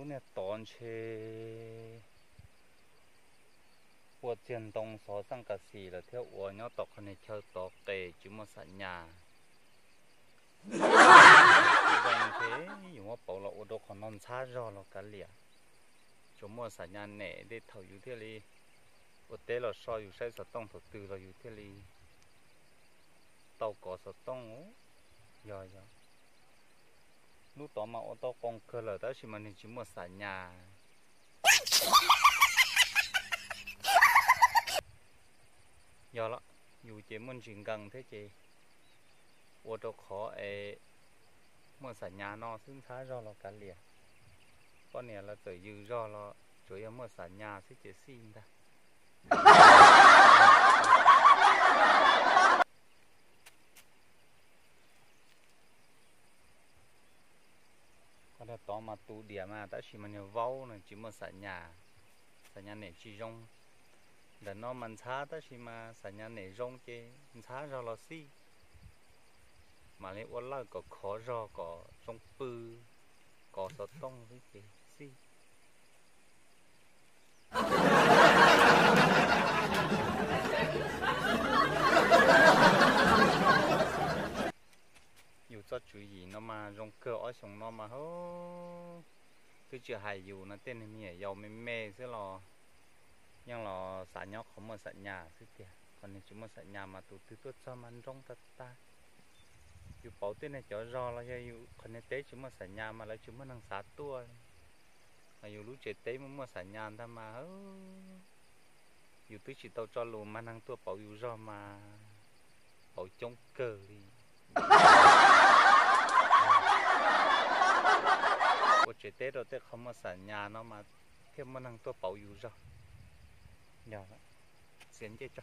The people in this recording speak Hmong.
Niag tod ntshe ua txiag ntoo xov xaj kas xis lawm thiab uas nyob tom qhov niag chaw tod qes tsis muaj xam nyas. Tsis zoo ntshe yus muab pauv los ua rau qhov no ntxhab zog los kav liam. Tsuas muaj xam nyas nem tej thaum yus thiaj li ua teb los so yus saib xov tooj thaum twg los yus thiaj li tau kov xov tooj. Yog yog, lub tod mas ua tau qoo kawg lawm tab sis mas nws tsis muaj xam nyas. Yog los, yus ces muaj ntsis nkees thiab ces ua rau qhov es muaj xam nyas no xwb ntxhab zog los kav liam. Poj niam los txawm yws zog los tsuas yog muaj xam nyas xwb ces xij ntag. Qhov tod mas tus diam mas tab sis mas niag vaub no tsis muaj xam nyas, xam nyas nem tsis zoo. Ntawm no mas ntxhab tab sis mas xam nyas nem zoo ces ntxhab zog los xij. Mam li ua lawj kom khov zog kom zoo pw, kov xov tooj xwb ces xij. Yus txoj tswv yim no mas zoo kawg ob xyoos no mas hauv. Twb tsis hais yus no tej neeg me nyuam yaus me me xwb los yeej los xav nyob qhov muaj xam nyas xwb tiag. Qhov niag tsis muaj xam nyas mas tus twg tuaj txog mas nroo tag tag. Yus pauv tej neeg cov zog los yog yus qhov niag teb tsis muaj xam nyas mas lawv tsis muaj neeg xav tuaj. Mas yus lub tsev teb muaj muaj xam nyas ntag mas yus twb tsis tau tso lus mas neeg tuaj pauv yus zog mas pauv coob kawg li. Ua tsev teb rau tej qhov muaj xam nyas no mas thiaj muaj neeg tuaj pauv yus zog. Yog, txiav ncej tso.